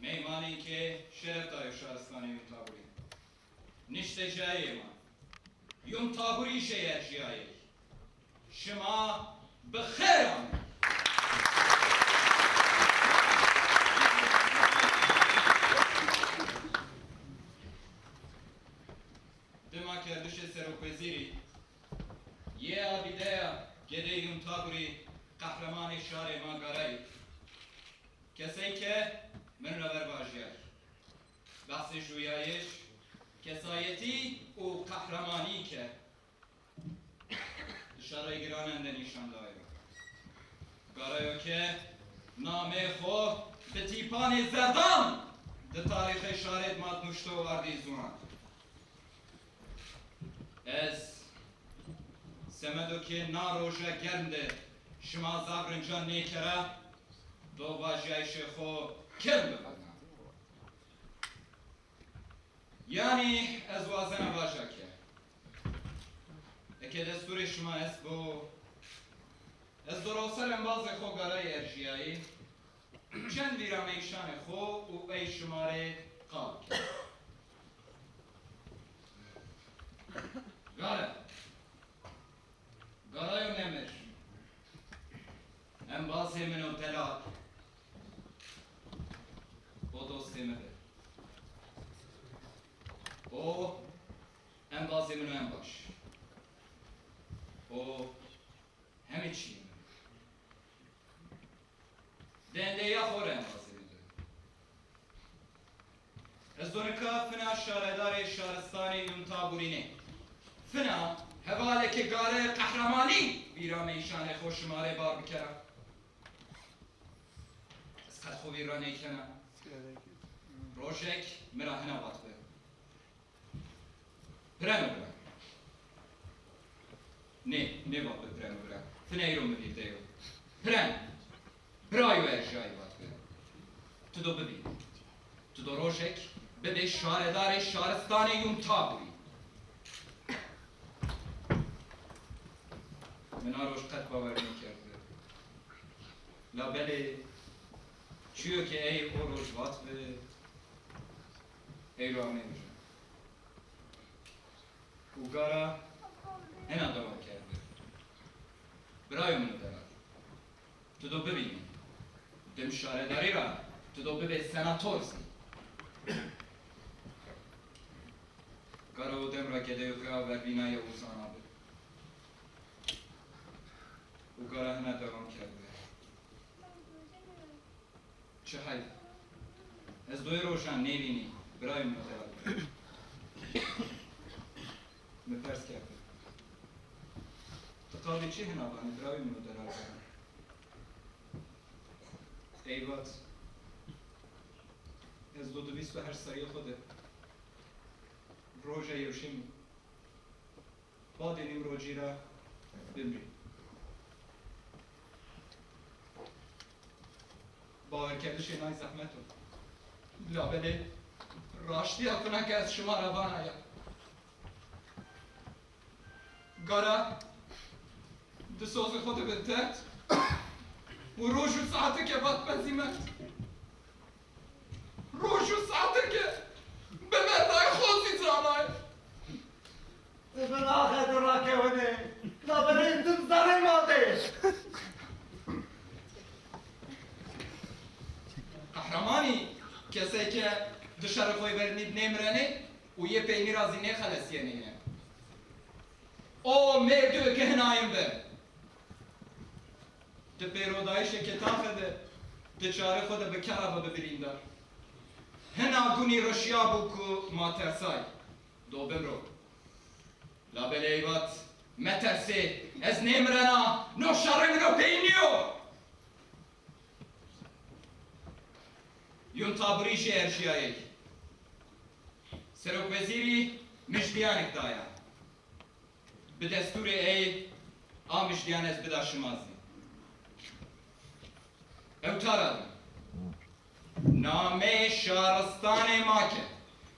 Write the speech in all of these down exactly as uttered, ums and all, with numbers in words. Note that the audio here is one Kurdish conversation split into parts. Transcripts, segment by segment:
Meymanên ke şeref dayo şaristanê Yûn Taburî. Nişteciyayê ma. Yûn Taburî jê erjiyayê. Şima bi xêr amê. Dima kerdişê serokwezîrî, yê abîdeya gedê Yûn Taburî, qehremanê şarê ma Garayî. Kesey ke min re ver vajiyay. Behsê jûyayîş, kesayetî û qehremanî ke di şerê giran ende nîşan dayo. Garayo ke namê xwe bi tîpanê zerdan di tarîxê şarê de ma nuşto û ardî ziwan. Ez semedo ke na roja germ de şima zaf rinca nêkera, do vajiyayîşê xwe germ bibirna. Yanî ez wazena vaja ke eke destûrê şima est bo, ez doro ser embazê xwe Garayê erjiyayî, çend vîrameyîşanê xwe û ey şima rê qal bikim. Gare. Garayo nemir. Embazê min o delal. O dostê min be. O embazê min o en baş. O hemî çîyê min. Dende ya xwe re embazê min be. Ez donika fina şaredarê şaristanê Yûn Taburînê. Fina hevaleke gare qehremanî vîrameyîşanê xwe şima rê bar bikera. Ez qet xwe vîra nêkena. Rojek min ra hina vat bi. Pireno bira. Nê, nê vat bi pireno bira. Fina îro min vîr de yo. Pireno. Birayo erjiyayî vat bi. Tu do bibî. Tu do rojek bibê şaredarê şaristanê Yûn Taburî. Min a roj qet bawer nêkerd bi. Labelê çiyo ke ey o roj vat bi, eyro amê bijo. Û gara hena dewam kerde. Birayo min delal. Tu do bibînî. Dim şaredarî ra tu do bibê senator zî. Gara o dem ra gedeyo ke a vervînaye û zana bi. Û gara hena dewam kerde. Çi heyf. Ez doyê rojan nêvînî, birayê min o delal kir. Min pers kerde. Ti qavê çi hina vanî, birayê min o delal kir? Ey vat, ez do di bîst û heşt seriyê xwe de roja yewşemî badê nîmrocî re bimrî. Bawerkerdişê nay zehmet o. Labelê raştiya fina ke ez şima re vana ya. Gara di sozê xwe de bi derd û roj û saeteke vat benzî mend. Roj û saeteke bi merdayê xwe zî zanayê. Ti bi naxe di rakewinê, labelê tu zanê maldê. Qehremanî kesê ke di şerê xwe vernî nêmirenê û yê peynî ra zî nêxelesîyenê ye. O mêrdû ke hinayên bi. Di pêrodayîşeke taxe de, di çarê xwe de bi kera ve bi birîndar. Hina gunî rişiyabû ku ma tersay. Do bimro. Labelê ey vat, metersê, ez nêmirena, no şerê min o peynî yo. Yûn Taburî jê erjiyayê. Serokwezîrî mijdiyanek daya. Bi destûrê ey a mijdiyan ez bida şima zî. Ew tara de. Nameyê şaristanê ma ke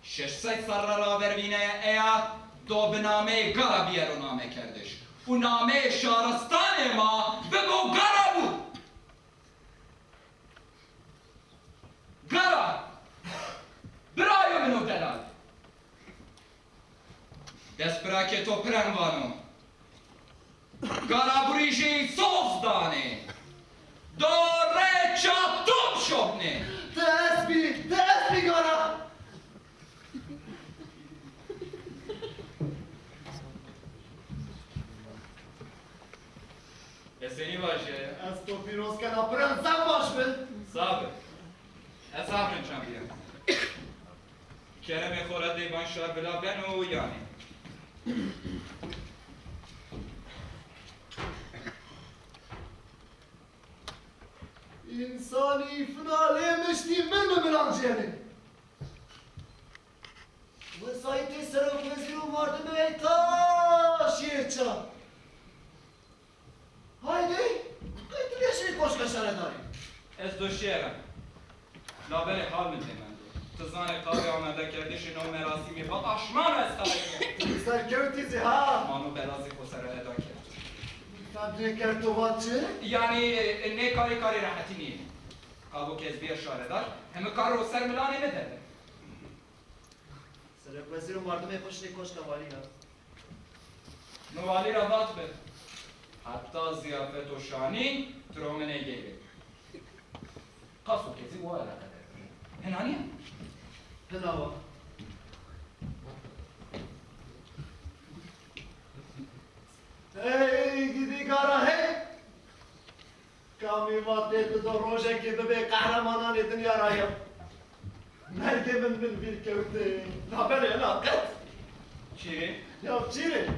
şeş sey serre ravervîne eya do bi nameyê Gara biyero namekerdiş. Û nameyê şaristanê ma bibo Garabû. Gara Rakê to pirem vano. Garaburî jî soz danê. Do reça to bişopnê. Ti ez bî, ti ez bî gara. Esenî vaje. Ez to pîroz kena pirem, sen baş bin. Sax be. Ez afirin çandiyem. Keremê xwe re dê van şar bila beno yanî. Însanî fina lê miştî min bi milan jêrê. Wesayîtê serokwezîr û mardimê ta şiyê ça. Haydê, qey tu lê şirî koşka şaredarî? Ez doşiyerem. Labelê hal min tê mendo. Tu zanê qavê amadekerdişê nav merasîmê bi aşman ez xebetiyam. Tu serkewtî zî ha? Mano belazê xo sere eda kerd. Fedrê kerd to vat çi? Yanî, e, nê karê karê rehetî nîye. Qabo kes bîya şaredar, heme kar ro ser milanê me derde. Serokwezîr û mardimê xwe şinê koşka walî ya. No walî ra vat bi. Heta ziyafet û şanî tu ro min ê gêrê. Qas û kesî wa eleqedar. Hina niye? Hina wa. Hey, gidî gara hey! Kamî va tê tu do rojekê bibê qehremananê dinya ra ya. Mergê min min vîr kewtê. Labelê hela qet. Çîrê? Ya çîrê.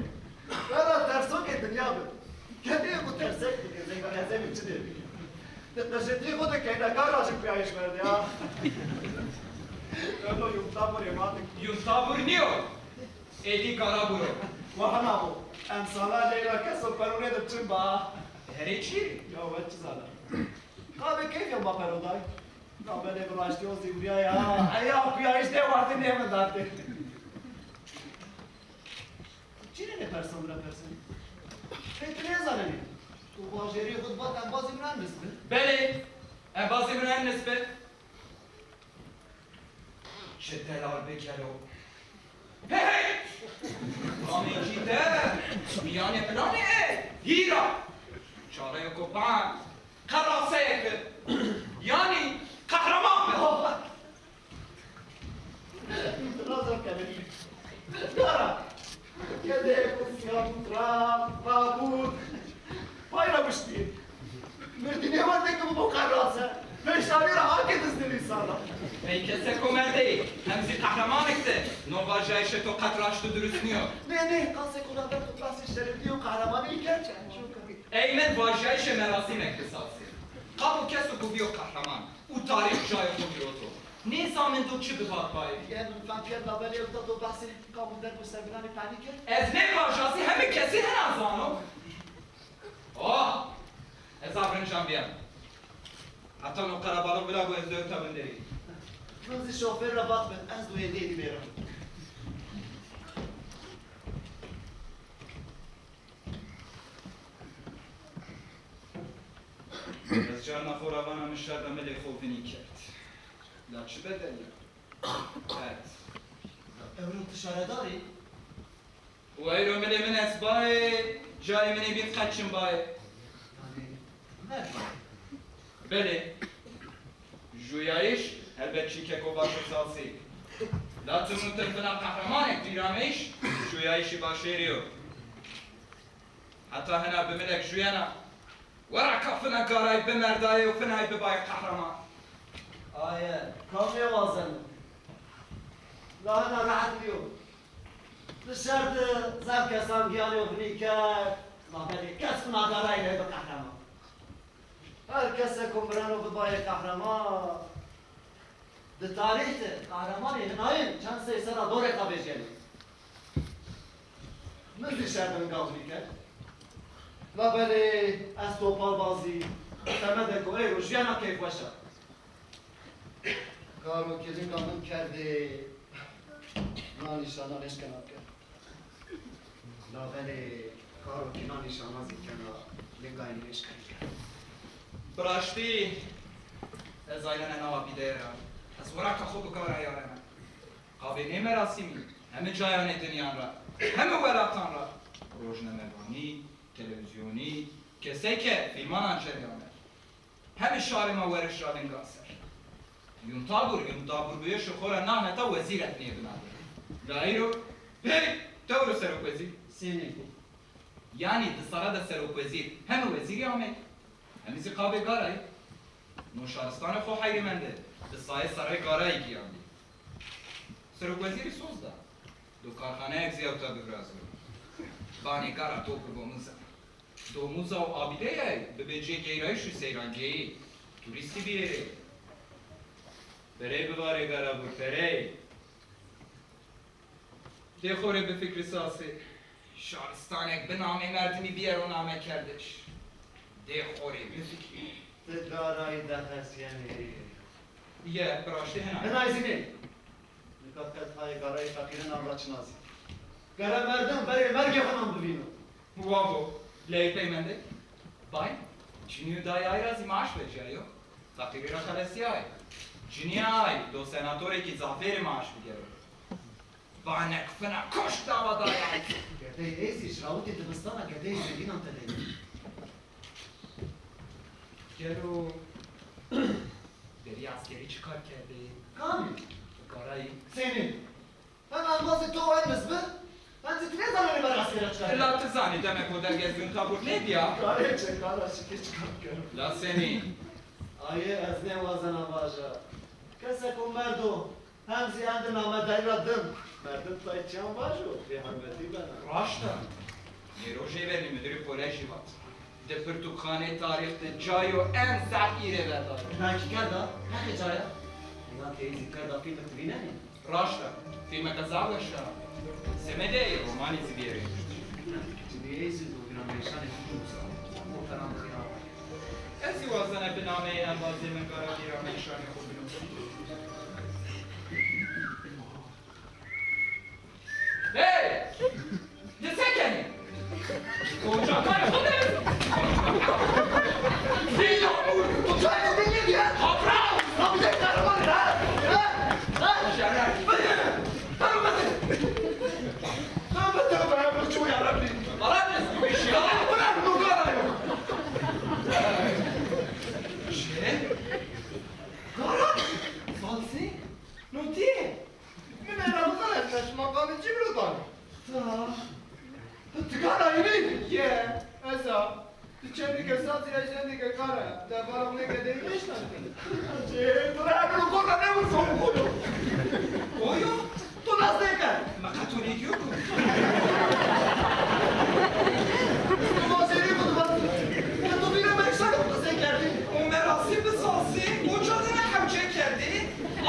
Wela tersokê dinya bi. Kedê ku tersek dike, zengkezevî çi dê bike. Di qejetî xwe de keyneka rajik piyayîş berde ya. Welo yumta burê matik. Yumta bur niyo. Êdî gara buro. Wahana bo. Em sala leyla keso perûnê de çin ba. Herê çî? Ya we çi zana. Qavê keyf ya ma peroday. Labelê bi raştiyo zîvriya ya. Eya kuya işte wardin ne mi date. Çi ne person bira person? Pek ne zaneni? Tu bajeri xud bat embazî min nisbi. Belê, embazî min nisbi. Çi delal be kelo. Hey! Amê cî de, miyanê planê e, hîra. Çareyê kopan, qeraseyek bi. Yanî, qehreman bi. Raza kevin. Dara. Kedê ku siya putra, babût. Payra biştî. Merdînê werdê ku bibo qerrase. Meşalê re hakê dizdilî sala. Ey keseko merdê, em zî qehremanek de. No vajayişê to qet raşt û durust niyo. Nê, nê, qasê ku raber tu qasê şereflî û qehremanî kerd. Ey min vajayişê merasîmek bi sazê. Qabo keso ku biyo qehreman û tarîx cayê xo giroto. Nêzanîn do çi bi vat bayê. Yen min fem kerd labelê ew tato behsê qabo derb û serbiranê penî kir. Ez nêvaja zî hemî kesî hena zano. Oh! Ez afirin çandiyem. Heta no qerebalix bila ku ez dewta binderî. Min zî şofêr re vat bin, ez do êdî êdî mêrim. Ez carna xwe ra vana min şer de milê xwe vinî kerd. La çi bedelî? Evet. Ewro tu şaredar î? Û eyro milê min ez bayê, cayê min ê bîn qet çin bayê. Yanî, ne? Belê. Jûyayîş, helbet çîkeko baş û sazî. La tu nû tirfina qehremanek dîrameyîş, jûyayîşî başêrî yo. Heta hina bi milek jûyena, wera ka fina garayî bimerdayê û finayî bibayê qehreman. Aye, kam nêwazeno. La hina rehet niyo. Di şer de zaf kesan giyanê xwe nî kerd, ma belê kes fina garayî nebe qehreman. Her kesek ku mireno bibayê qehreman. Di tarîx de qehremanê hinayên çend sey sera dorê xwe vêjîyenê. Min zî şer bi min gav nîkerd. Labelê ez topal bazî, semedeko êro jiyana keyfweş a. Karo kilinga min kerdê, na nîşana leşkena bike. Labelê karo kî na nîşana zî kena, lingayê min eşkere kerd. Bi raştî, ez aylene nava bîdeye re. Ez weraka xwe bi gara yarene. Qavê nê merasîmî, heme cayanê dinyan re. Hemî welatan re rojnamevanî, televîzyonî, kesê ke fîlmanan çêdiyane. Hemî şarê me weriş ra linga ser. Yûn Tabûr, Yûn Tabûr bûye ji xwe re naheta wezîr etnê binade. La îro, hey, tewro serokwezîr. Sênê. Yanî di sala de serokwezîr hemî wezîrî ame. Hemî zî qabê Garayî. No şaristanê xo heyrê mende. Di sayê serê Garayî giyandî. Serokwezîrî soz da. Do karxaneyek zî ewta bivirazo. Banê Gara to bi Domûza. Domûza û abîdeyayî bibe cê geyrayîş û seyrangehî. Turîstî biyêrê. Perey bivarê Garabûr, perey. Dê xo rê bifikirî Sasî. Şaristanek bi namê merdimî biyero namekerdiş. Dê xo rê bifikirî. Ti Garayî de xesiyenê. Ye, bi raştî hina ye. Hinayî zî nê. Nika qet hayê Garayî feqîrinan ra çi nazî. Gere merdim berê mergê xwe nan bivîno. Wabo, lê pey mendek. Bay, cinî û dayê ay ra zî maaş vecîyayo. Feqîrî ra xelesîyay. Cinî ay, do senatorekî zafêrê maaş bigero. Banek fina koşk dawa dayay. Gedey ey zî ji rawitê dibistana gedeyê zengînan tedeyî. Gelo derî eskerî çi kar kerdê? Kamî? Garayî. Sênî. Hem embazê to en miz bi, hem zî tu nêzanenê me rastî re çi kar. La tu zanî demek o dergezî Yûn Tabûr nêbîya? Karê çekara şikê çi kar kerim. La senî? Ayê ez nêwazena vaja. Keseko merdo, hem zî endi namedayî ra dim. Merdim tay çiyan vajo, bêhurmetî bena. Raşt e. Nêrojê vernî mudirê kolejî vat. Di pirtûkxanê tarîx de cayo en zaf îrê vedar. Nakî kerda, heqê caya. Înan teyî zî kerda fîlmek divînenî. Raşt e, fîlmeke zaf weş e. Semedê ey romanî zî biyerê. Cinîyê zî do vîra mêşanê xwe binûsa. Bo feran xîya. Ez zî wazena bi nameyê embazê min Gara vîra mêşanê xwe binûsî. Hey! Di sekenî. Koca karê xwe de. Zîla, tu çay ne diye diye? Toprak! Lan bir de karı var ha! Ha? Ha? Şeref. Karı var. Tövbe tövbe ya, bu çoğu ya Rabbi. Bana ne bir şey? Ya bırak bu karayı. Şey? Kara? Salsi? Nutiye? Min era bizane, ez meşima qamê cî biro danê. Ta. Tu tikana yînî? Ye, ez a. Tu çendî kesa zî ez zendî ke kara. Te baroxnê ke dey nêşnastin. Cê, tu ra emin û korna ne wisa û koyo. Koyo? Tu nas nêke. Me qeto nêdiyo ku. Tu vazêrî ku tu vazî. Ke tu bîre me şer û qisey kerdî. Û me rastî bisasî, û cadine hewce kerdî.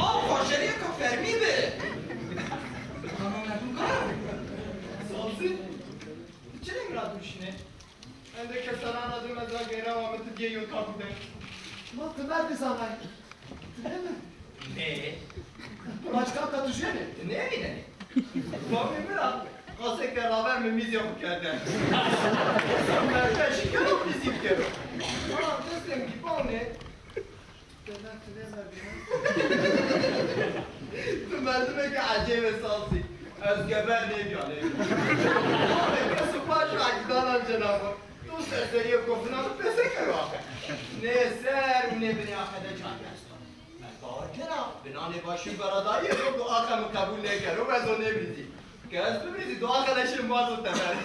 Aw, bajariyeka fermî bi. Tamam, merdum kara. Salsî, tu çi lê min ra dûşînê? Endê keserana dû me da gêra wa min tu diyê yota bûde. Ma tu merdî zanay. Tu ne mi? Ne. Başka ka tu jene. Tu ne mi ne? Bavê min ra qaseke raver min mîzê xwe kerde. Merde şikero mîzî kero. Bana destê min gî bavne. Geber tu vê merdimê. Tu merdimeke ecêb î Salsî. Ez geber nêbîya lê. Kes û paş û egdanan cenabo. Tu serseriyê kofina tu pese kero axe. Nê ser û nê binê axe de can esto. Ez bawer kena, binanê başû beradayî xwe ku axe min qebûl nêkero, ez o nêbîzî. Ke ez bibîzî, tu axe leşê min bazo teber.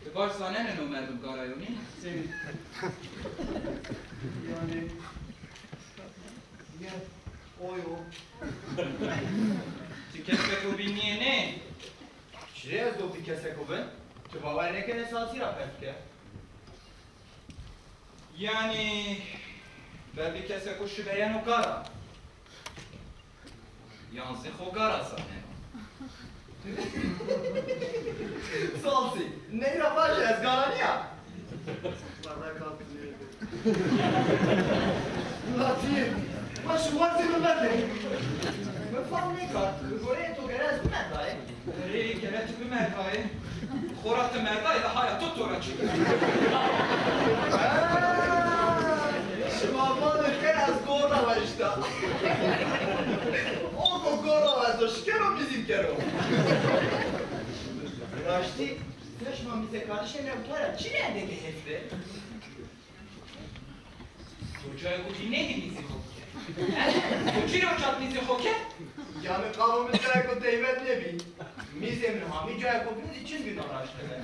Tu baş zanene no merdim Garayonî? Seni. Yani, ye, oy o. Tu keseko bîniyê nê? Çirê ez do tu keseko bin? Tu bawer nêkenê Salsî ra pers bike. Yani, belkî keseko şibeyeno Gara. Yan zî xo Gara zaneno. Salsî, neyra vaje ez Gara niya. Latiyê, ma şi warzê min merde. Min fam nêkar, bi goreyê to gere ez bimerdayê. Erê, gere tu bimerdayê. Xora tu merdayê de haya to to ra çi? Şima vanê ke ez gor ra werişta. O ku gor ra ez do Kero mîzîn kero. Raştî, çeşma mîzê kardeşê me û to re çi ne endekê hêf be? To cayê ku dî nedî mîzê xwe bike. He? To çi roçat mîzê xwe ke? Yanî qalo min cayê ku teybet nebî. Mîzê min hamî cayê ku bin zî çin bî naraşte be.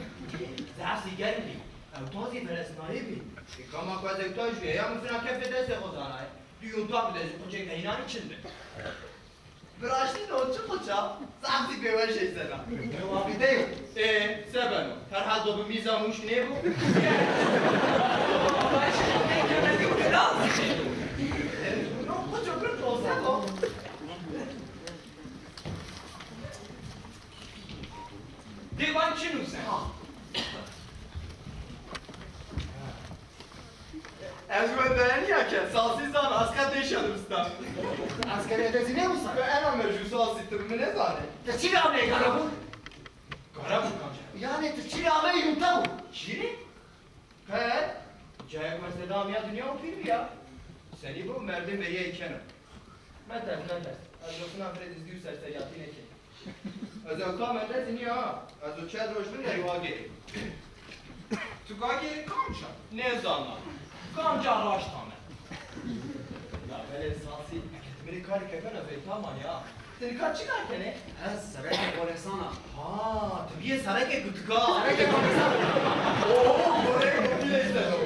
Zaf zî germ bî. Ew to zî feresnayî bî. E, kama ku ez ewta jû ye, ya min fina kefê destê xwe zanayê. Dû yûnta bide zî quçê keyînanî çin be. Bi raştî de o çi quça? Zaf zî bêweş ey sena. Ew abîde yo. Ê, se beno? Herhalde bi mîza mûş nêbû. No quço kir to se bo. Dê van çi nûse? Ha. Ez wendayeniya ke, Salsî zan, ez qet nêşenim stan. Eskerê te zî nêwisa? Be ena me jû Salsî, tu bi min nezanê. Te çi lê ameyê gara bû? Gara bû kamca? Yanî tu çi lê ameyê yûnta bû? Çi rê? He? Cayê ku ez te da amiya dinya û pîr biya. Senî bû merdim beriyayî keno. Meters, meters. Ez lofina firê dizdî û serseriyatî nekim. Ez ewka mendezî niya ha. Ez o çend roj bin derî wa gerî. Tu ka gerî kamca? Nêzana. Kamca raşt ame. La belê Salsî, eke tu min ê karê kefena zeyta manî ha. Ti nika çi kar kenê? Ez serekê kolesan a. Ha, tu biyê serekê kutika. Serekê kolesan. Oo, goreyê gotî leyse do.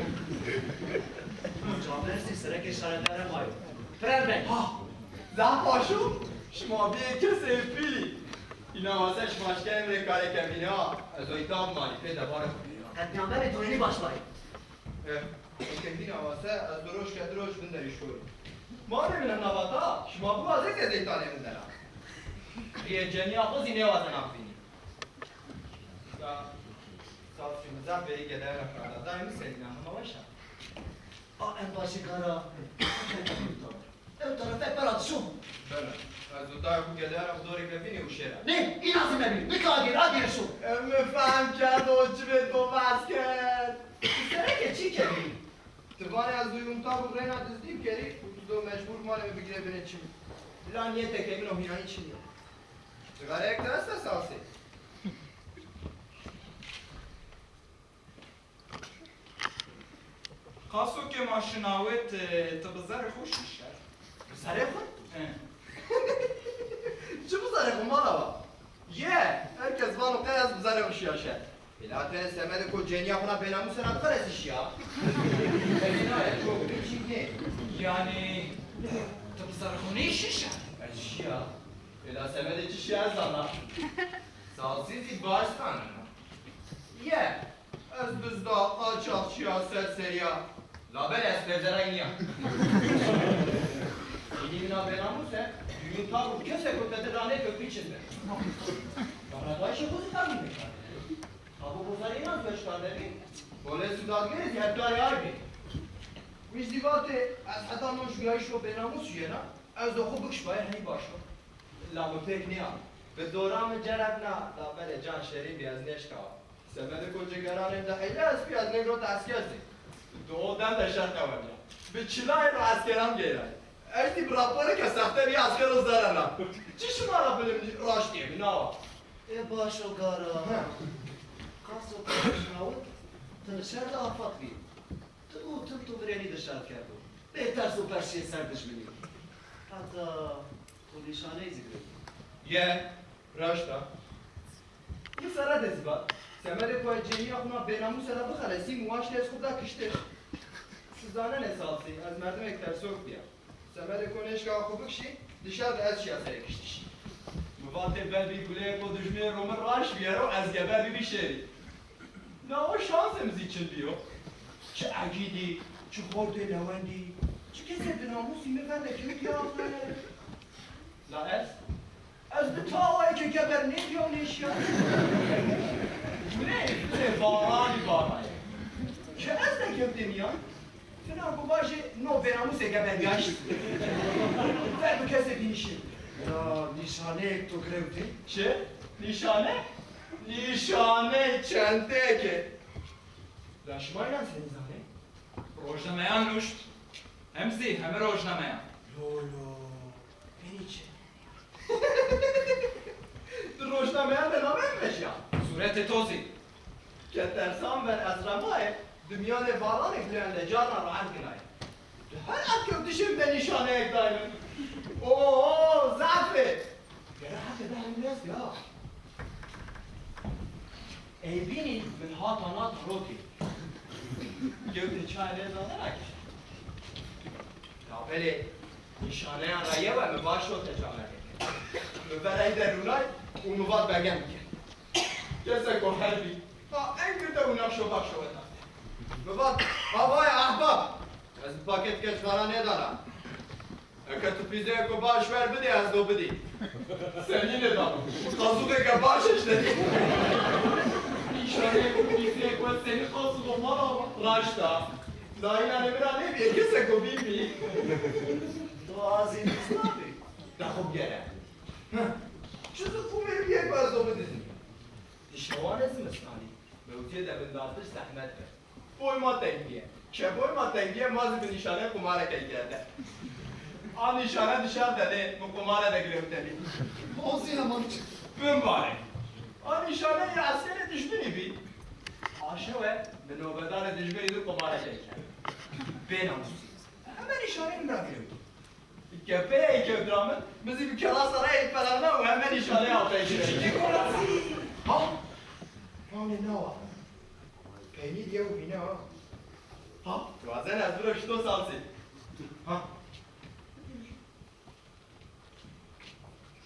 Camersî serekê şaredarê ma yo. Pir erbet. Ha, zaf baş o. Şima biyê kesê pîlî. Îna wase şima şikê emrê karê kevînê ha. Ez o îta bimanî, pê debarê xwe bîna. Qetnîyamberê Duhêlî başlayî. Eh, eke hîna wase, ez du roj ke du roj bin derî şorî. Malê min em navata, şima biwazê ke zeytanê min dera. Riyê ceniya xwe zî nêwaze navbînî. Ya, Salsî, min zaf bêyî gedaya nexwenda. Dayê min Selîna, hema weş a? A, em başê kara. Ew terefek bera dişo. Bele. Ez û dayê xwe gedaya re bi dorê kevînê û şêra. Nê, îna zî mebî. Nika agêr, agêr şo. Em min fehm kerd o çi bê to behs kerd. Sereke çi kevî? Ti vanê ez duyum ta bi reyna dizdî bikerî û tu do mecbûr malê min bigire binê çimî. Bila niyeteke min o hînayî çi niye. Cixareyek te esta Salsî? Qaso ke ma şinawêt, e, ti bi zerê xwe şî şer. Bi zerê xwe? He. Çi bi zerê xwe mala wa? Ye, her kes vano qey ez bi zerê xwe şiya şer. Bila tenê semedê ku cêniya xwe na bênamûs sera bixelesî şiya. Tenê nayê, çok bir şey ne? Yani, ti bi zerê xwe neyê şî şer? Ez şiya. Bila semedê çi şiya ez zana. Salsî zî baş zanena. Ye. Ez dizda, qaçaxçiya, serseriya. Labelê ez pêzerayî niya. Hînî min a bênamûs e, duyûn tab û kesek ku te di ranê kewtî çin be. Daxradayîşê xwe zî qebûl nêkare. Tabû bozarî nas beşkar debî, polês û dadgerê zî hevkarê ay bê. Wî zî vatê, ez heta no jûyayîşo bênamûs jiyena, ez do xwe bikişbayê henî baş o. La min pêk nîya. Bi dora min cereb na, labelê can şerîn bî ez nêşkawa. Semedê ku cigeranên de heyle ez pî ez nêgirot esker zî. Di o dem de şer qewemiya. Bi çilayê re eskeran geyrayê. Ez zî bi raporeke sexte bî eskero zerena. Çi şima ra bilim raştiyê min awa. Ê baş o gara. He. Qaso kardeş nawit, tu li şer de afat bî. Tu û tim tu virênî di şer kerdo. Bê ters û perşiyê ser dijminî. Heta tu nîşaneyî zî girêdî. Ye, raşt a. Min sere de zî vat. Semedê ku ez cêniya xwe na bênamûse de bixelesîm û waştê ez xwe bida kiştiş. Tu zanenê Salsî, ez merdimêk tersok bîya. Semedê ku nêşka xwe bikişî, di şer de ez şiya serê kiştişî. Min vatê ber bî guleyê ku dijminê ro min raş biyero ez geber bîbî şêrî. La o şansê min zî çin bîyo. Çi egîdî, çi xortê lewendî, çi kesê bi namûsî min ver nekewtiye axê. La ez? Ez bi tawayê ke geber nêdiya û nêşiya. Nê, nê, baranî baraye. Ke ez nekewtê miyan, fina ku bajê no bênamûsê geber ya jî. Ver bi kesê bînî şê. Ya nîşaneyek to girewtî? Çi? Nîşane? Nîşane çenteyeke. La şima înan senî zanê? Rojnameyan nuşt. Em zî heme rojnameyan. Lo lo. Penî çi? Mîyanê baranê guleyan de carna rahet ginayê. Di her ev kewtişê min de nîşaneyek dayê min. Oo, zaf e! Gere heke dehê min dest ya. Ey bînî min hata nata rotê. Kewtê çayê lê zana nakişe. Labelê nîşaneyan ra yewe mi baş rote camêrdê. Mi verey derûnay û mi vat begem bike. Keseko herbî, ha en girde û nexşo baxşo weta. Mi vat, havaya ehbab, ez bi paketke ji xwe ra nêdana. Eke tu pîzeyeko baş wer bidê, ez do bidî. Senî nêdano. Qazûxeke baş e ji te dî. Nîşaneyeko pîzeyek wet senî qazûxo mala ma. Raşt a. Layîna nê min ra nêbîye, keseko bîn bî. Tu azî dîs nabî. De xwe bigere. Heh. Çi ziqûmê bîye ku ez do bidizim. Di şewanê zimistanî, mewziyê de vindartir zehmet be. Boy ma tengî ye. Çe boy ma tengî ye, ma zî bi nîşanê qumareke kerde. A nîşane dişar de nê, bi qumare de girewte bî. Pozî heman çi? Bin barê. A nîşane ya eskerê dijminî bî. A şewe bi nobedarê dijminî di qumareke kerd. Bê namûsî. Heme nîşanê min ra girewtî. Kepeyê kewt ra min, min zî bi kerasa reyê peleğna û heme nîşanê altayê kire. Çi, çi, çi, çi? Ha? Panê nawa. Peynî diye û bîne ha. Ha? Wazen ez biro şito salsî. Ha?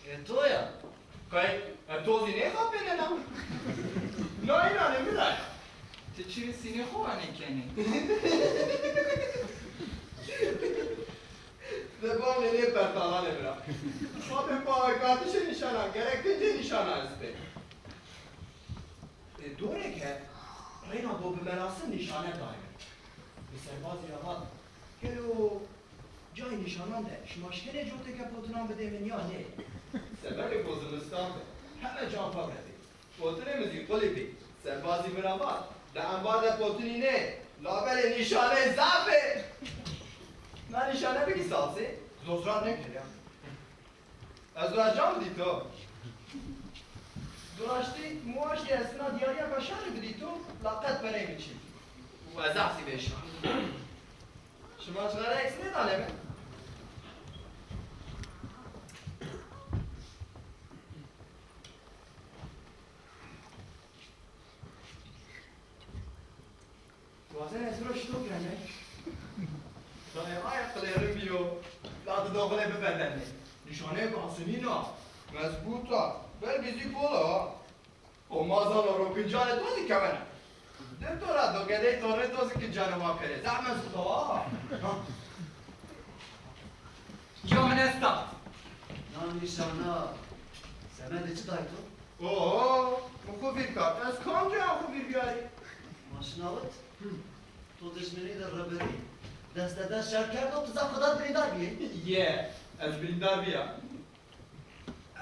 E to ya? Kay, e to zî nêxapêne na? Na îranê min ra ya. Tu çi sînê xwe anê kenê? Zebanê nê pertalanê bira. Xapê pawekatişê nîşana, gerek kincê nîşana ez bê. E, doreke reyna do bimenasin nîşane dayme. Bi serbazî ra vat, gelo cayê nîşanan de şima şikêne coteke potinan bidê min ya nê? Sebebê ku zimistan be, heme can febre bê. Potinê min zî qulî bî. Serbazî min ra vat, di embar de potinî nê, labelê nîşaneyê zaf ê. Na nîşane bigî salsê, zozrat nekiriya. Ez do ercan bidî to. Bi raştî, muaştî ez hina diyariya ka şerî bidî to, la qet pereyê min çin. Û ez zaf zî vêşan. Şima çixereyek zî nêdane min? Wazen ez biro şito kene. Dayê aye qilêrin bîyo. La tu doxilê bibedene. Nîşaneyek asilîn a. Mezbût a. Belkî zî kol a. O mazalo ro kincanê to zî kewene. Dê to ra do gedey tornê to zî kincanê wan kerê. Zehmet xwe wa. Ya min esta. Nan nîşana. Semedê çi day to? Oo, min xwe vîr kat. Ez kamca xwe vîr biyarî? Ma şinawit? Hı. To dijminî de rebirî, deste dest şer kerdo, tu zaf xwe da birîndar biyê. Ye, ez birîndar biya.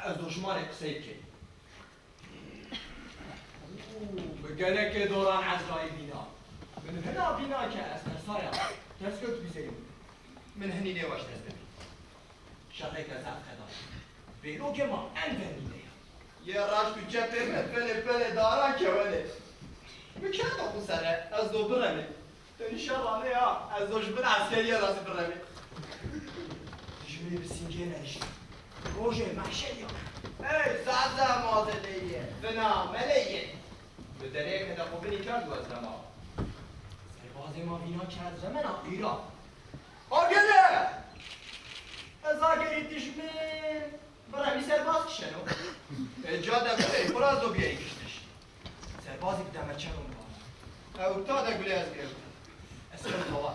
Ez do şima rê qisey bikey. Û, bi gelekê doran Ezraîl bîna. Min hina bîna ke ez tersaya, ters kewt pîzeyê min. Min hinî nêwaşt ez bibî. Şereke zaf qeda. Bêrokê ma en vernî de ya. Yê raşt û çepê me pelê pelê daran kewenê. Mi kerdo xwe sere, ez do biremê. Tenî şer ra nê ya, ez do ji bin eskeriyê ra zî biremê. Dijminê bi sîngê re jî. Rojê mehşer ya. Ey, zaf zaf mazê lê ye. Vina, melê ye. Bi derê hede xwe binî kerd û ez rema. Serbazê ma vîna kerd remena qîra. Agere! Ez agerî dijmin biremî serbaz kişeno. E, ca de birê, xwe ra zobiyeyî kiştiş. Serbazî bi demeçero min bana. Ew ta de gulê ez girewte. Ez kewm xewa.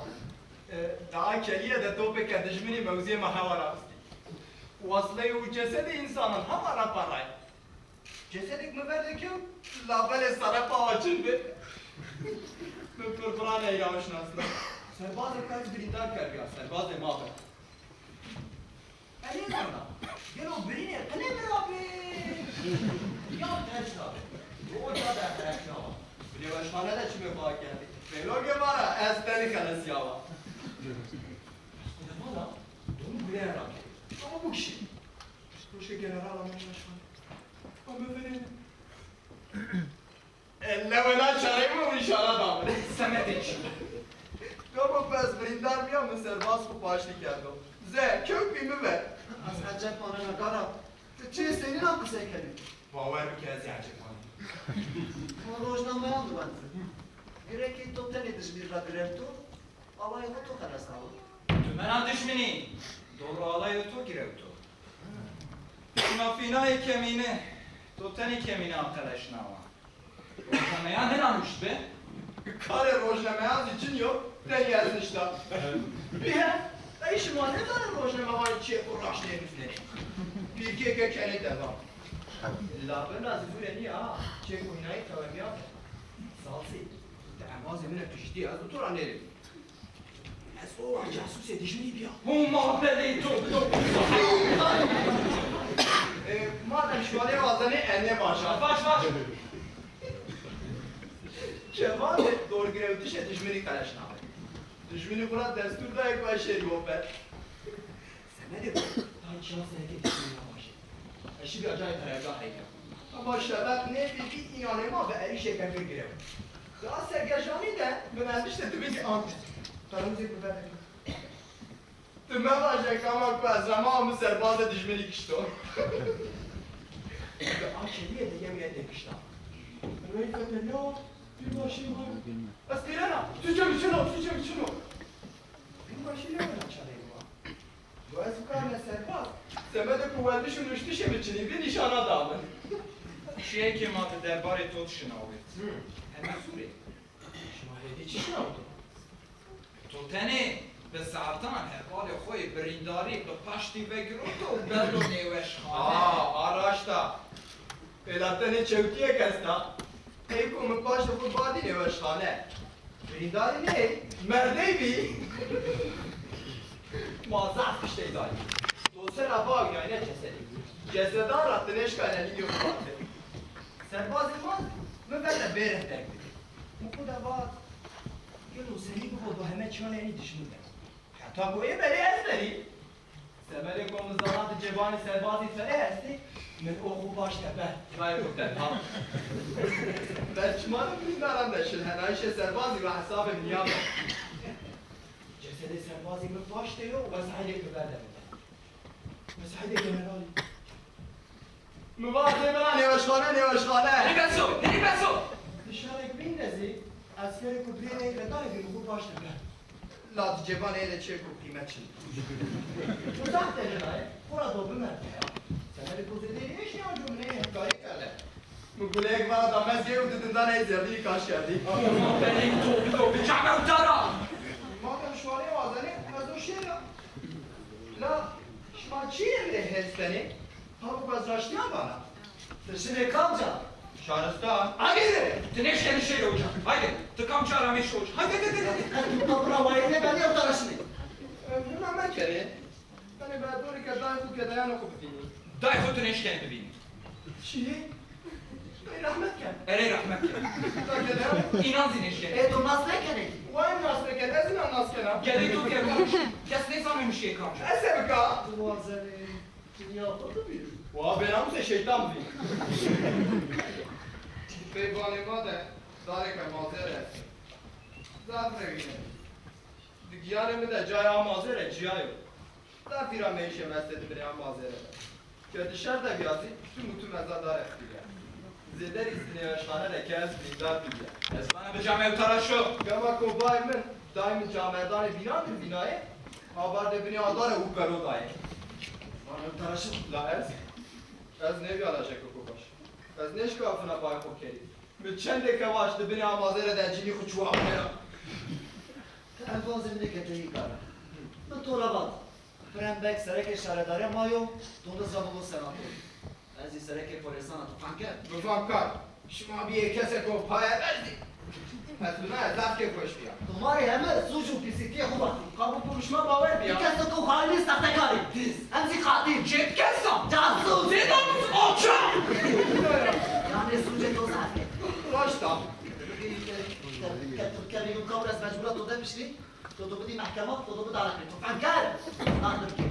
E, daa keliye de topêke dijminî mewziyê ma hewa ra bistî. Wasleyê û cesedê însanan hewa ra parayê. Cesedek mi ver de kewt, labelê sere pawa çin bi. Min pirpiran eyra şinasna. Serbazê ka ez birîndar kerdiya, serbazê ma be. Ez nêzana, gelo birînê qinê min ra be? Ya ters ra be? O ca de ters ra be. Bi nêweşxane de çimê xwe kerdî. Pêlogê ma ra ez tenî xelesiyawa. Ez xwe de vala, dom gulê ra ke. Ama bu kişi. Psîkolojî general a nêweşxane. Ama verê. E, Lewena çarê min û nîşana da min. Semedê çi? Gava ku ez birîndar biyam, min serbaz xwe paştî kerdo. Ze, kewk bî min ver. Ez eceb manena gara. Tu çi sênînan qisey kenî? Bawer bike, ez ê eceb manî. Hûn rojnameyan diwendin. Girekî to tenê dijmîr re girewto, alayê xwe to qelesnawa. Tu mena dijminî, dor alayê to girewto. Şinafînayê kemîne, to tenê kemîne aqeleşnawa. Rojnameyan hina nuştbe? Karê rojnameyan zî çin yo, tenê ez nişta. Bîhe, ey şima nezanin rojnamevanê çiyê ku raştê nusnê. Pîrkê ke kenê devam. La birna zî zûre nîya ha, çê ku hinayî tewemiya ke. Salsî, te embazê min e piştî, ez bi to ra nêrîm. Ez o casusê dijminî biya. Hûn ma belê to to. E, madem şiwanê wazenê, e, ne baş a. Baş baş. Kemal dorgirewtişê dijminî qeleş nabe. Dijminî xwe ra destûr daye ku ez şêrî bo ber. Semedê xwe, tay çiya sereke dijminî navaje. Ez şibî acayê perevgah heyne. Ama şevet nêbî vî înanê ma bi erîşeke vir girewt. Di aser gejanî de bi mendiştê tu bî an. Peremzê bi ver. Tu mevaje kama ku ez rema min serbazê dijminî kişto. Di a keviyê de yewî hetê kişta. Reyfete ya, bir başî var. Ez qîrena, tu çe biçino, tu çe biçino. Bir başî ne wena çarê ma. Do ez bikarime serbaz. Semedê ku wendiş û nuştişê min çinî bî nîşana da min. Çiyekê ma di derbarê to dişinawêt. Heme zûrê. Şima hêdî çi şinawto? To tenê bi saetan hevalê xwe yê birîndarî bi paştî vegiroto û berdo nêweşxane. A, a raşt a. Êla tenê çewtiyek esta. Ey ku min paştê xwe badî nêweşxane. Birîndarî ney, merdey bî. Ma zaf tiştey dayî. Do sera biawînayne cesedê. Cesedan ra tinêşka nenî yê xwe hatê. Serbazê ma min ver de bêreh derg dikir. Min xwe de vat, gelo serî bibo do heme çiyanê enî dijmin de. Heta ku ê berê ez berî. Semedê ku min zana di cêbanê serbazî fereh estê, min o xwe paş tepe. Nayê xwe tenha. Ber çimanê birîndaran de şilhenayîşê serbazî ve hesabê min ya be. Cesedê serbazî min paş de yo û ez heydê bi ver de min de. Ez heydê generalî. Min va dê bira nêweşxane, nêweşxane. Nerî beso, nerî beso. Di şerek bîn de zî, eskerê ku birê neyê bedarê bî, min xwe paş de be. La di cêbanê êlê çê ku qîmet çin. Uzak de nayê, xora do bimerde ya. Semerê ku zêdê nêşnê anco min ê hevkarî kerde. Min guleyek vana da mezgê û di dindanê zerdî kaş kerdî. Ama belê to bi to bi çabe utara. Madem şwarê wazenê, ez o şêra. La, şima çi emrê hêz tenê? Tabûk ez raştiyan vana. Ti şinê kamca? Şaristan. Agêre! Ti nêşkenî şêrê oca. Haydi, ti kamca ra mêşe oca. Haydi, haydi, haydi, haydi. Qet tu kabira wayê nêbenê ew tara şinê. Hina mekerê. Tenê bi dorê ke dayê xwe gedeyana xwe bivînî. Dayê xwe tu nêşkenî bivînî. Çi yê? Ey rehmet ke. Erê rehmet ke. Da gedeyana xwe. Înan zî nêşkenî. Ê tu nas nekenê? Wa em nas nekenê, ez înan nas kena. Gedê tu ke rûmiş. Kes nêzanê mişê kamca. Ez ê bika. Tu wazenê. Dinya xwe dibî. Wa bênamûsê şeytan bî. Peyvanê ma de dareke mazêr e. Zaf rewîn e. Di giyanê min de cayê a mazêr e ciya yo. Zaf pîra meyîşê mestê di binê a mazêre de. Ke di şer de biya zî, tim û tim ez a darek bîre. Zêderî zî di nêweşxane de ke ez birîndar bîbîya. Ez vana bi camê ew taraşo. Gema ku bayê min, dayê min camerdanê bînan dir bînayê, a berdê binê a dare û pero dayê. Vana ew taraşo. La ez, ez nêbiya lajeke ku baş. Ez nêşka fina bayê xwe kerî. Min çendê kevaş di binê a mazêre de cînî xwe çûwa xwe ra. Ti embazê min ê keteyî kar e. Min to re vat. Birem Beg serekê şaredariya ma yo, to niza bibo senator. Ez zî serekê polêsan a, tu fam kir? Min fam kir. Şima biyê keseko payeber zî. Ez bi nayê zaf kêfweş biya. Tomarê heme sûc û pîsîtiyê xwe vatî. Qabo ku bi şima bawer biya. Keseko xaînî, sextekarî. Dîz. Em zî qatil. Çêt kesan. Casus. Zêdanûs, alçak. Yanê sûcê to zaf e. Raşt a. Ke tu bikerî û kabr ez mecbûra to de bişîrî. To tu bidî mehkema, to tu bida reqê. Tu fem kir. Naxir kir.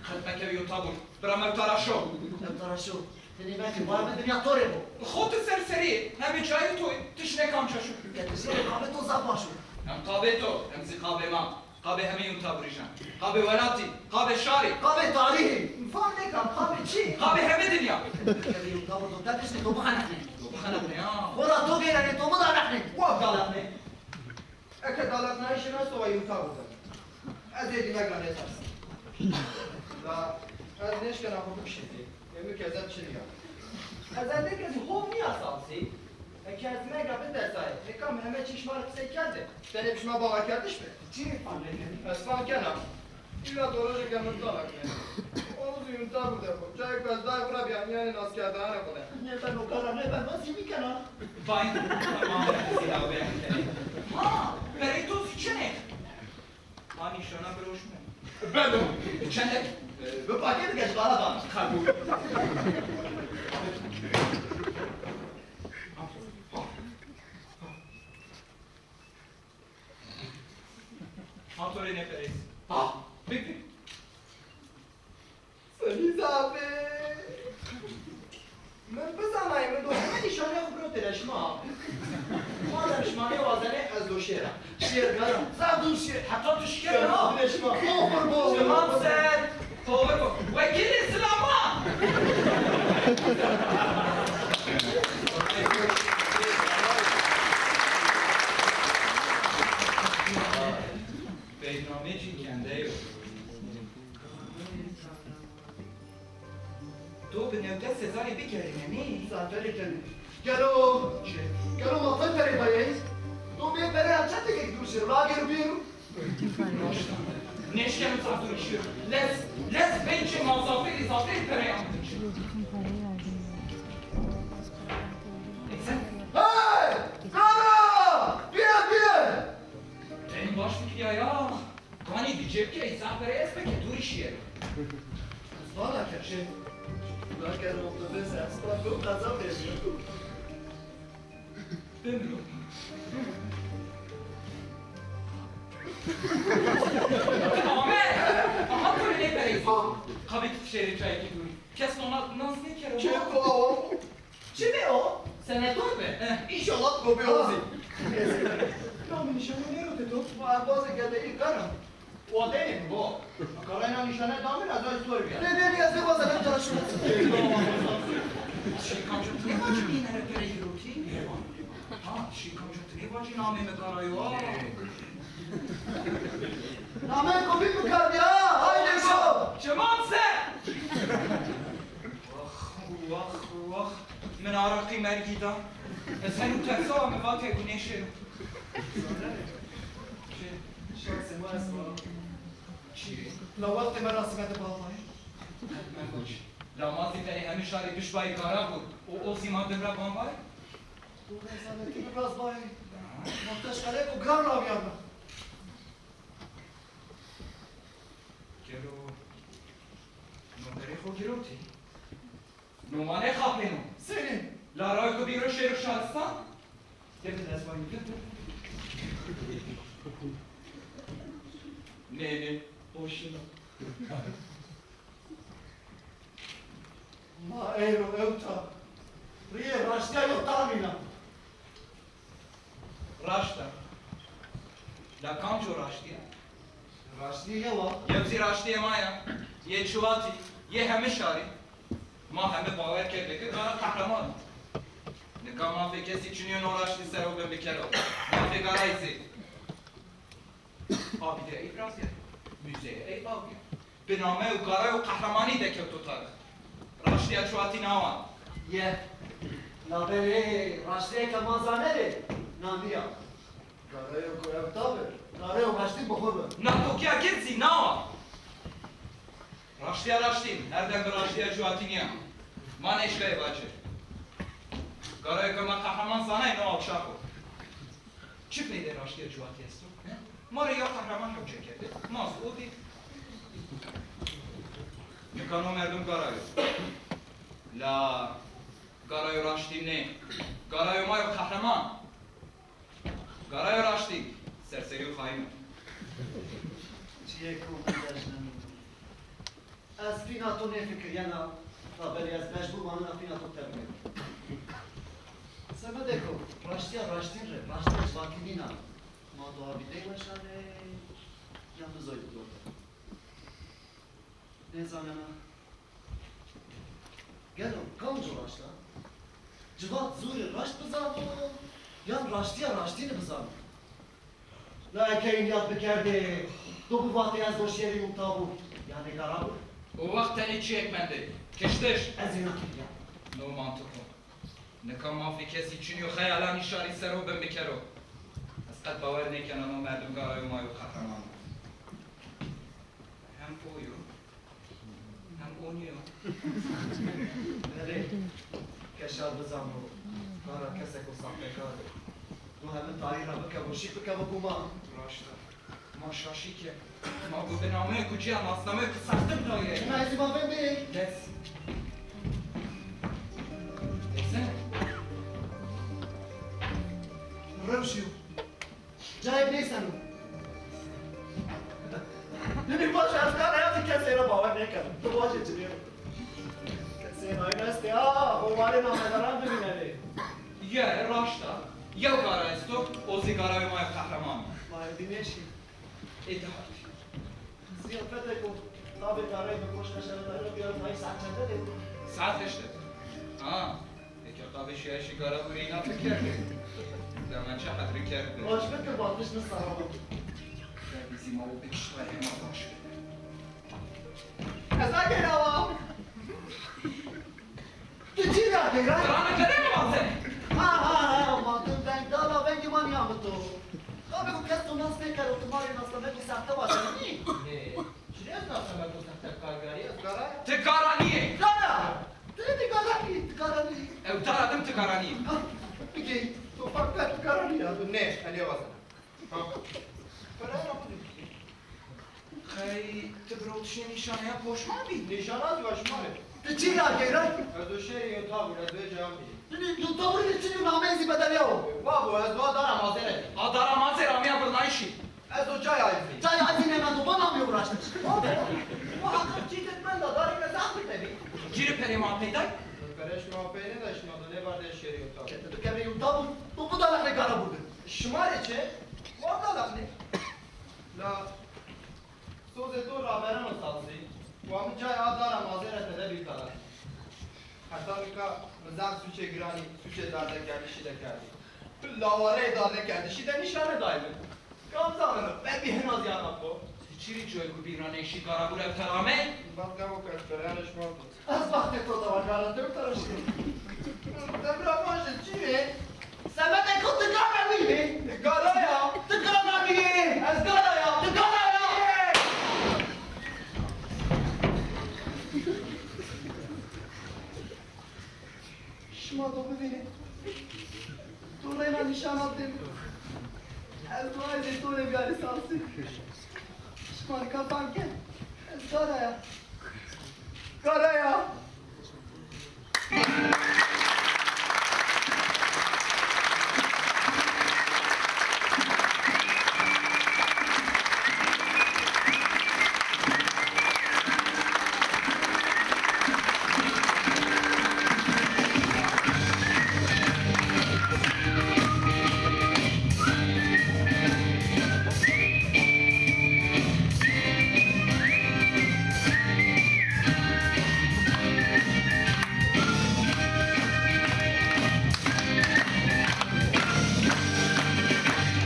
Qet mekevî yo tabûr. Bira me taraşo. Ew taraşo. Tenê me ki, waya min dinya torê bû. Xo tu serserî, hemê çayê to, tişt ne kam çaşo. Ke tu jê qabê to zaf baş bû. Hem qabê to, hem zî qabê ma. Qabê hemê yûnta birîjan. Qabê welatî, qabê şarî. Qabê tarîhî. Fam nekan, qabê çi? Qabê hemê dinya. Ke yûnta bû to, te tiştê to bixeneqnê. To bixeneqnê, ha. Xora to gêrenê to bida nexnê. Wa daleqnê. Eke daleqnayîşê me sowa yûnta bû de. Ez ê dîmega nêtersim. La ez nêşkena xwe bikişîtî. Ê min kezeb çi niya. Ez endê kezî hov niya salsî. Eke ez mega bitersayê, ê kam heme çî ji ma re qisey kerde. Tenê bi ji me bawerkerdiş be. Çi fam nekenî? Ez fam kena. Îla to rojeke min talak ne. Onu zî yûnta bû de xwe. Çayek ez dayê xwe re bîya, yanî naskerdane xwe de. Nêben o kara, nêben, ben zî bikena. Vay, tamam, zî dawe kenê. Ha, perey to zî çi ne? Ha, nîşana biroj me. Beno. Çendek? E, bi pakê dike ji dara dan. Kabul. Ha, to rê neperêz. Ha, bik, bik. Senî zafê. Min bizanayê min do heme nîşanê xwe biro têleşma. Madem ji manê wazenê ez do şêra. Şêr garam. Zaf dûr şêr. Heta tu şikê Şêr bira. Têleşma. Oxir bo. Şivan ser. Oxir bo. Wekîlê silama. Beynamê cî kende yo. To bi newde Sezarê bigerîne, nê? Zaferê kenê. Gelo! Çi? Gelo ma te perê dayeyî? To bê pere ya çendekek dûr şêr, lagêr bîr. Nêşkeno zafirî şêr. Lez, lez beyçê ma zafirî, zafirî pereya min diçe. Neyse. Hey! Kara! Bîye, bîye! Tenê baş fikriya ya. Kanî di cêbkê îsa perê ez peke dûrî şiyero. Ez vana ke. Çi? Naker otobüs ez pa tu qeza bêjim. Bimro. Ame! Aha tu lê perê. Qabê ki şêrê çayekî dûrî. Kes to na-, nas nêkero. Çeko awa bû? Çi be o? Senetor be? Eh. Înşallah ko be o zî. Ya min nîşanê nêro te to? Ma embazê gedeyî kara. Wa deynê bo. Karayna nîşane da min, ez ay sor bîya. Ne, ne, ne, ez ê bazen em taraşım. Şîkan ço tu nêvacî nîne re pere yirotî? Ha, şîkan ço tu nêvacî namê me karayo, ha? Namê ko bî bikar bîya, haydi şo. Çeman se! Wax, wax, wax. Min araqî mergî da. Ez henu tersawa me va te gunêşê. Çi? Şansê ma esma. Çi? La wextê merasîme de bavayê. Me goç. La ma zî verê hemî şarê bişbayî kara bû. O, o zî ma dimra bavayê. Tu rezaleti bi rast bayê. Ma teşqeleko giran raviyarna. Gelo noterê xwe girotî? No ma nexapêno. Serê. La ray ku bîro şêr û şaristan? Gel bi destvanî gel. Nê, nê, boşuna. Ma eyro ewta. Riyê raştiya yo tamîna. Raşt e. La kamco raştî ye? Raştî yew a. Yew zî raştiyê ma ye. Yê Çuwatî, yê hemî şarî. Ma hemî bawer kerdin ke Gara qehreman o. Nika mafê kesî çinî yo no raştî ser o bin bikero. Mafê Garayî zî. Abîde ey virazî ye. Muzeyê ey avî ye. Bi name û Garayo qehremanî dekewto tarix. Raştiya Çuwatî nawa ye. Labelê raştiyeke ma zanenê, namiya. Garayo ku ev tabe, Garayo raştî bi xwe be. Natokiya gird zî nawa. Raştiya raştî, her dem bi raştiya Çuwatî niya. Ma nêşkayê vacir. Garayo ke ma qehreman zanayê no awşax o. Çi feydê raştiya Cuwatî esto? He? Ma rê ya qehreman hewce kerde. Ma zî o dî. Nika no merdum Garayo. La Garayo raştî nê. Garayo ma yo qehreman. Garayo raştî. Serserî û xayîn o. Çiyê ku bidejnin. Ez fîna to nêfikiriyena, Ha, belê ez mecbûr manin a fîna to tebînim. Semedeko, raştiya raştîn re, raştiya civakî nîna. Ma doha bîdey weşane, yan bizoy diklote. Nêzanena. Gelo, kamco raşt a? Civak zûrê raşt bizano, yan raştiya raştînî bizano? Na, eke yad bikerdê, do bivatê ez do şêrê yûmta bû. Yanê gara bû. O wext tenê çiyek mendê. Kiştiş. Ez ê nakiriya. No mantiqo. Nika mafê kesî çinî yo xeyalanî şarî ser o bin bikero. Ez qet bawer nêkena no merdim garayo ma yo qehreman. Hem o yo, hem o nîyo. Belê, keşa bizano, gara keseko saxtekar e. No hemin tarî ra bikebo, şîk bikebo guma. Raşt e. Ma şaşî ke. Ma go bi nameyê ku ciya nasnameyê ku saxte biraye. Ma ez ê ma vêm bê. Kes. Neyse. Rewşî yo. Cayê nêseno. Binî baş ez kar heyatî kesê re bawer nêkerim. Tu baş ê cinê re. Kesê nayîn estê ha, o warê namedaran bibîne lê. Ye, raşt a. Yew gara esto, o zî gara wê ma ye qehreman. Ma êdî nêşî. Ê di harfî. Ziyafeteko, tabê karey bi koşka şerefdariya biyar tayî saet çende de? Saet heşt e. Ha. Eke qabê şiyayişî gara û reyna bikerdê. Dema çi hedri kerdê. Baş bikir, batiş nisara bû. Te bizim o bikiştire hema baş. Ez agêrawa. Tu çi agêra? Rana kere mi vaze? Ha, ha, ha, ma tu veng dala vengî man ya mi to. Qabê ku kes to nas nêkero, tu marê nasnamek û sehte vaze nî? Nê. Çirê ez nasnamek û sehte kargarî, ez gara ya. Ti gara nîyê. Gara! Tu ne garanî, tu garanî. Ew dara dim ti garanî. Ha, bigê, to fark kir tu garanî ya. Nê, ez ê wazim. Ha. Para ra bû dikî. Qey ti biro tiştê nîşaneya poşman bî? Nîşana zî wa şima re. Tu çi ra gêre? Ez do şêrê yo tabûr, ez do cevap bidî. Tu ne yo tabûr ne çi nameyê zî bedel ya o. Wa bo, ez do dara mazere. A dara mazere amiya birnayişî. Ez o çay ayzî. Çay ayzî ne mendo, bana mı uğraştın? O be. Bu hakkı çiğdetmen de darı ve zahmet de bir. Giri pere ma peyday? Pere şima peyne de şima da ne var de şeri yokta. Kete tu kere yokta bu. Bu, bu da ne kara burada. Şima reçe. Orada da ne? La. Sozê to rabereno sazî. Wa min cay a dara mazere tede bî kara. Heta nika min zaf sûçê giranî, sûçê dardekerdişî de kerdî. Tu lawareyê dardekerdişî de nîşane dayî min. Kam zaneno, belkî hina zî ana xo. Ti çi rî coyê ku bîra nêşî gara bû rew te rame? Bak gavo ke ez pereyane şima to. Ez baxtê to da wa, gara te taraştî. Devra baş e, çi ye? Semedê ku tu gara nîyê. Gara ya. Tu gara nîyê. Ez gara ya. Tu gara ya. Şima to bibînin. Tu reyna nîşana bidin. Ez duayê to lê biyarî sazî. Şima nika fam kin. Ez gara ya.